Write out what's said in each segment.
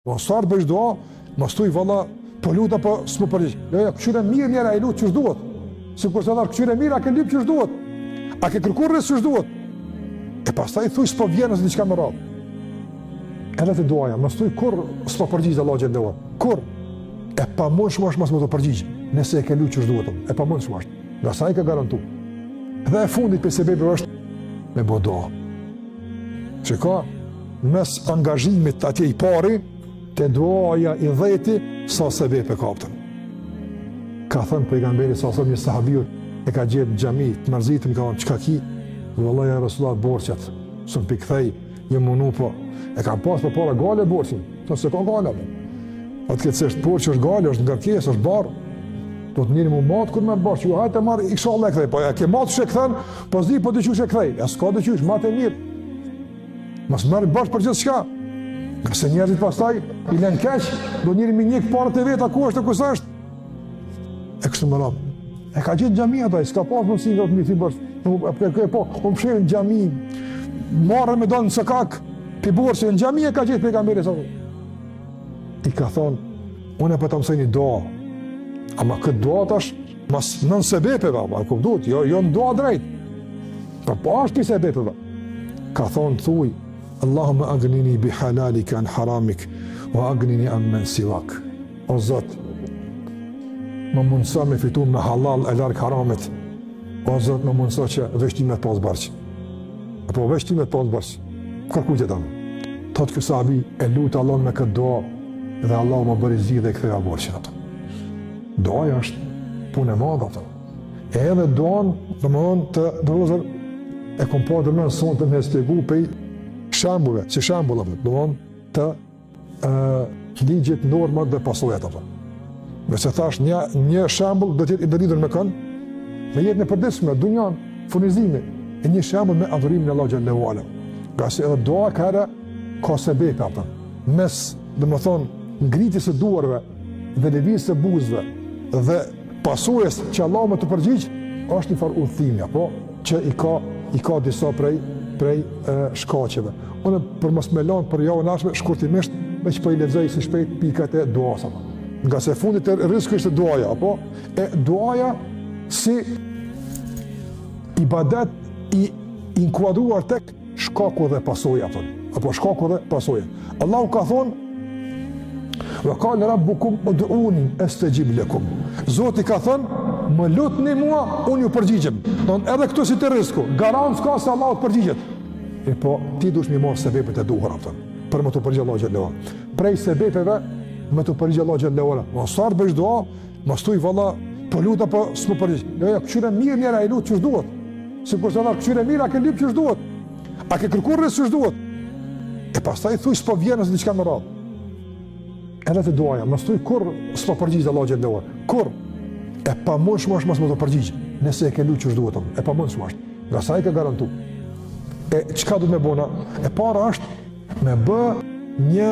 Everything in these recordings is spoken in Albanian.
Po sa herë bësh dua, mos thuj valla, po luta po s'më përgjigj. Jo, jo, kqyre mirë njëherë a je lut qysh duhet. Sikurse thash kqyre mirë a ke lyp qysh duhet. A ke kërku rrisk qysh duhet. E pastaj thuj s'po vjen ose diçka me radhë. Edhe te duaja, mos thuj kurrë s'po përgjigjet Allahu xhelle ue ala. Kurrë e pamundshme është mos me t'u përgjigj, nëse e ke lut qysh duhet. E pamundshme është. Ngase ai ka garantu. Dhe e fundit prej sebebeve është me bo dua. Çka mes angazhimit atje i pari, te duaja i dheti, sa sebepe ka kupton. Ka thënë pejgamberi sa thënë një sahabiut, e ka gjetë në xhami, të mërzitun, ka thënë, çka ki? Valla ja Resulullah borxhet, s'un p'i kthej, jam munu po, e kam pas përpara gajle borxhin, tash s'e ka gajle, po. Fatkeqësisht, borxhi është gajle, është ngarkesë, është barrë, Duhet njeri m'u matë kur merr borxh, jo hajt e marr, inshallah e kthej, po e ke matë qysh e kthen, po s'di po diqysh e kthej, e s'ka diqysh, mate mirë. Mos merr borxh për gjithçka. Se njerëzit pastaj i lën keq, do njeri me njek paret e veta ku është e ku s'është. E kështu me radhë. E ka gjetë n'xhami ata, s'ka pas mundësi nga të mi borxh. Nuk e kërkoj po, u mshel në xhami. Marrë me don në sokak, pi borxh në xhami e ka gjetë pejgamberi sa. I ka thonë, unë po ta mësoj një dua, ama këtë dua tash, mas nën sebepeve, ama e kuptuat, jo, jo në dua drejt, po po është prej sebepeve. Ka thonë, thuj, Allahumme agnini bi halalike an haramik, wa agnini ammen sivak. O Zot, më mundëso me fitu me halal e larg haramit, o Zot, më mundëso që veç ty me të pas borxh. Apo veç ty me të pas borxh. Kërkujt tjetër. Thotë ky sahabi, e luta Allahun me këtë dua, dhe Allahu më bëri zgjidhje dhe e ktheva borxhin atë. Duaja është punë e madhe atë. E edhe duan, domethënë të vëllezër, e kom pa ndërmend sonte me shpjegu prej shembujve, si shembull, domethënë të ë ligjet, normat dhe pasojat apo. Nëse thash një një shembull do të jetë i ndërlidhur me kënd? Me jetën e përditshme, dunjan, furnizimi, e një shembull me adhurimin e Allahut xhelle ue ala. Ngase edhe dua ka herë ka sebepe apo. Mes, domethënë, ngritjes së duarve dhe lëvizjes së buzëve dhe pasojës që Allahu me t'u përgjigj, është një farë udhëtimi apo që i ka i ka disa prej prej e, shkaqeve. Unë për mos me lanë për javën e ardhshme shkurtimisht veç po i lexoj si shpejt pikat e duas apo. Ngase fundit e rrisku ishte duaja apo e duaja si ibadet i inkuadruar tek shkaku dhe pasoja apo apo shkaku dhe pasoja. Allahu ka thonë Wa kale rabbukum ud'uni estexhib lekum. Zoti ka thënë, më lutni mua, unë ju përgjigjem. Don edhe këtu si te rrisku, garancë ka se Allahu të përgjigjet. E po, ti duhesh me marrë sebepet e duhura, kupton, për me t'u përgjigj Allahu xhelle ue ala. Prej sebepeve, me t'u përgjigj Allahu xhelle ue ala. Mos sa herë bësh dua, mos thuj valla, po luta po s'më përgjigj. Jo, jo, kqyre mirë njëherë a je lut qysh duhet. Sikurse thash, kqyre mirë, a ke lyp qysh duhet. A ke kërku rrisk qysh duhet. E pastaj thuj s'po vjen ose diçka me radhë. Edhe te duaja, mos thuj kurrë s'po përgjigjet Allahu xhelle ue ala. Kurrë e pamundshme është mos me t'u përgjigj, nëse e ke lut qysh duhet, e pamundshme është. Ngase ai ka garantu. E çka duhet me bo na? E para është me bë një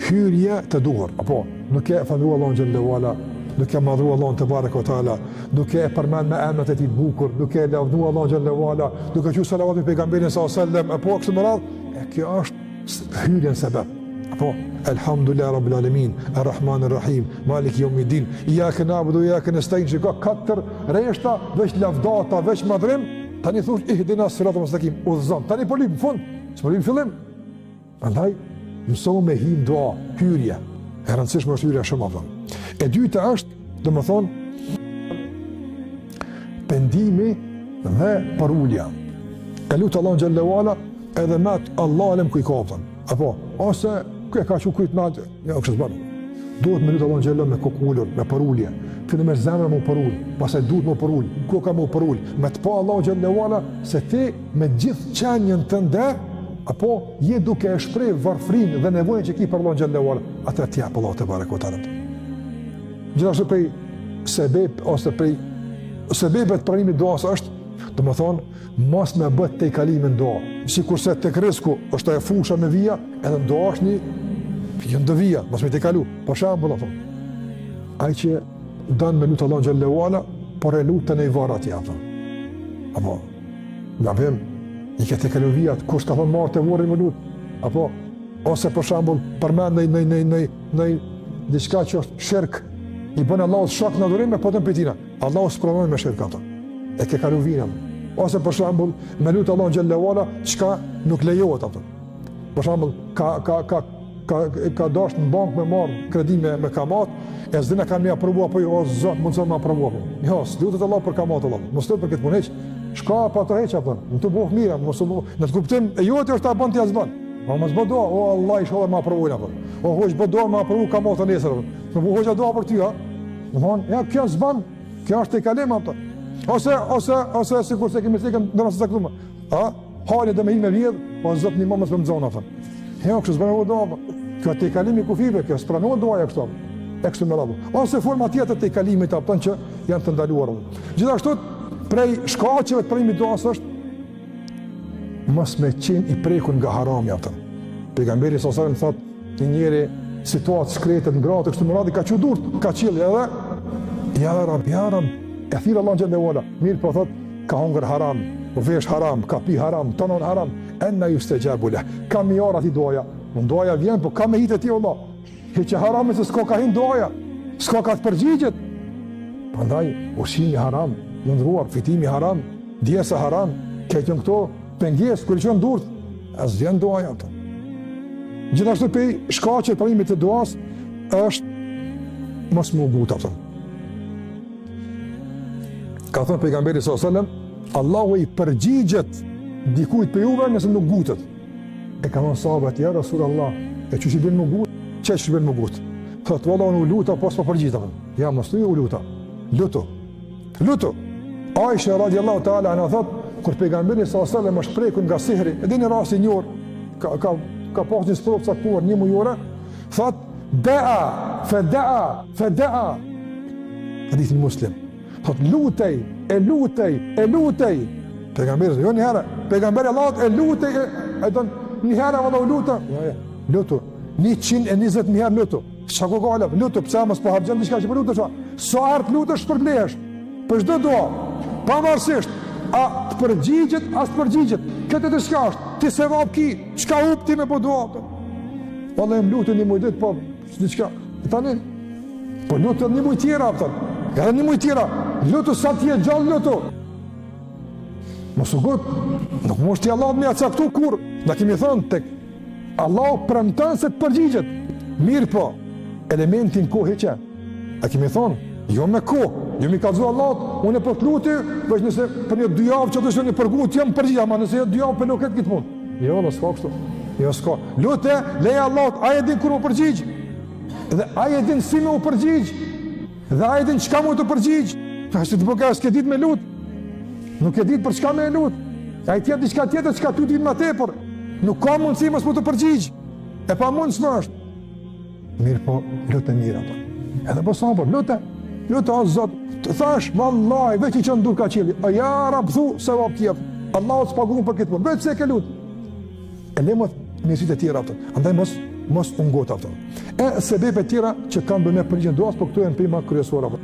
hyrje të duhur. Apo, duke e falënderu Allahun xhelle ue ala, duke e madhru Allahun tebareke ue teala, duke e përmend me emrat e tij të bukur, duke e lavdru Allahun xhelle ue ala, duke çu salavat mbi pejgamberin sallallahu alajhi wasallam, apo kështu me radhë, e kjo është hyrje në sebep. Apo, Elhamdulillah Rabbil Alemin, Ar-Rahman Ar-Rahim, Malik Jeumiddin, Ijake na'budu, ijake nestain, që ka katër rreshta, veç lavdata, veç madhrim, tani thush, ihdina siratal mustakim, udhëzom, tani po lyp në fund, s'po lyp në fillim. Prandaj, mëso me hi në dua, hyrje, e rëndësishme është hyrja shumë apo. E dyta është, domethënë, pendimi dhe përulja. E lut Allahun xhelle ue ala, edhe me atë Allahu alem ku i ka, kupton. Apo, ose ku e ka çu kryt me atë, jo, kështu s'bën. Duhet me lut Allahun xhelle me kokë ulur, me përulje. Fillimisht zemra me u përul, pastaj duhet me u përul, koka me u përul, me të pa Allahu xhelle ue ala se ti me gjithë qenien tënde, apo je duke e shpreh varfrinë dhe nevojën që ki për Allahun xhelle ue ala, atë të jep Allahu tebareke ue teala. Gjithashtu prej sebep ose prej sebepet pranimit duas është, domethënë, mos me bë tejkalime në dua. Sikurse tek rrisku është ajo fusha me vija, edhe në dua është një janë do vija, mos me tejkalu. Për shembull, apo. Ai që don me lut Allahun xhelle ue ala, por e lut te ni varr atje apo. Apo gabim, i ke tejkalu vijat, kush ka thonë marrë te vorri me lut? Apo. Ose për shembull, përmend në në në në në diçka që është shirk, i bën Allahut shok në adhurim e po don prej tina. Allahu s'pranon me shirk ato. E ke kalu vijën. Ose për shembull, me lut Allahun xhelle ve ala, çka nuk lejohet ato. Për shembull, ka ka ka ka ka dasht në bankë me marr kredi me me kamat, e s'din a kanë me aprovu apo jo, o Zot, mundson me aprovu apo. Jo, s'lutet Allahu për kamat Allah. Mos lut për këtë punë hiç. Shko pa to hiç apo. Në të bëf mirë, mos u bë. Në të kuptim e jote është ta bën ti as bën. Po mos bë dua, o Allah inshallah ma aprovojnë apo. O hoxhë bë dua ma aprovu kamatën nesër apo. Po bë hoxha dua për ty, ha. Domthon, ja kjo s'ban, kjo është tejkalim apo. Ose ose ose sikurse kemi thënë në rast të caktuar. A hajni do me hi me vjedh, po Zot ndihmo mos më nxon apo. Jo, kështu s'bën dua. Kjo tejkalim i kufijve, kjo s'pranohet duaja kështu. E kështu me radhë. Ose forma tjetër të tejkalimit apo që janë të ndaluara. Gjithashtu prej shkaqeve të pranimit duas është mos me qenë i prekun nga harami apo. Pejgamberi alejhi selam thot, një njeri situatë shkretë në gratë kështu me radhë ka çu durt, ka qielli edhe ja rab, ja rab, e thirr Allahun xhelle ve ala. Mirëpo thot, ka hongër haram, vesh haram, ka pi haram, tonon haram, enna justexhabu leh. Ka me i ardh atij duaja. Në duaja vjen, po ka me hi te ti Allah. Hiqe haramin se s'ka ka hin duaja, s'ka ka të përgjigjet. Prandaj, ushqimi haram, i ndruar, fitimi haram, djersa haram, krejt janë këto pengesë, kur i çon durt, e s'vjen duaja. Ato. Gjithashtu prej shkaqeve të pranimit të duas, është mos me u ngut, ato. Ka thënë pejgamberi s.a.s. Allahu i përgjigjet dikujt prej juve nëse nuk ngutet. E kanë thonë sahabët, ja Rasul Allah, e qysh i bjen me u ngut, qysh i bjen me u ngut. Thotë, valla, unë u luta, po s'po përgjigjet. Ja, mos thuj u luta. Lutu. Lutu. Aisha radiallahu ta'ala anha thot, kur pejgamberi s.a.s. është prekur nga sihri, e dini rasti i njohur, ka, ka, ka pas një sprovë caktuar, një mujore, thot, dea, fedea, fedea, hadithin muslim. Thot lutej, e lutej, e lutej. Pejgamberi, jo një herë, pejgamberi i Allahut e lutej, e, e don një herë valla u luta. Jo, jo, lutu. 120 mijë herë lutu. Çka ku gala, lutu, pse mos po harxhon diçka që po lutesh? Sa herë të lutesh shpërblehesh. Për çdo dua. Pavarësisht a të përgjigjet, a s'të përgjigjet. Këtë të çka është? Ti sevap ki, çka hup ti me bo dua? Valla jam lutu një muj ditë, po Diçka. E tani, po lutu edhe një muj tjera, a kupton. Edhe një muj tjera. Lutu sa të jesh gjallë, lutu. Mos u ngut, nuk mundesh ti Allahut me ia caktu kur. Na kemi thonë tek Allahu premton se të përgjigjet. Mirëpo, elementin kohë hiqe. A kemi thonë, jo me kohë, jo me i kallzu Allahut, unë po të luti, veç nëse për një dy javë që të shë një përgut, jam përgjigj, ama nëse jo dy javë për nuk këtë punë. Jo, jo, s'ka kështu. Jo, s'ka. Lute, leje Allahut, ai e din kur m'u përgjigj. Dhe ai e din si me u përgjigj. Dhe ai e din çka me t'u përgjigj. Ka që të bëka, s'ke ditë me lut. Nuk e ditë për çka me e lut. Ai t'jep diçka tjetër, çka ty t'vyn ma tepër. Nuk ka mundësi mos me t'u përgjigj. E pamundshme është. Mirëpo, lute mirë apo. Edhe po sabër, lute, lute o Zot, të thash, vallaj, veç i çon durt ka qielli, a ja rab thu, sevap ki, Allahu të pagun për këtë punë, veç se e ke lut. E le më mirësitë e tjera, apo. Andaj mos, mos u ngut, apo. E sebepe tjera që kanë bëjnë me përgjigjen e duas, po këto janë prej ma kryesore, apo.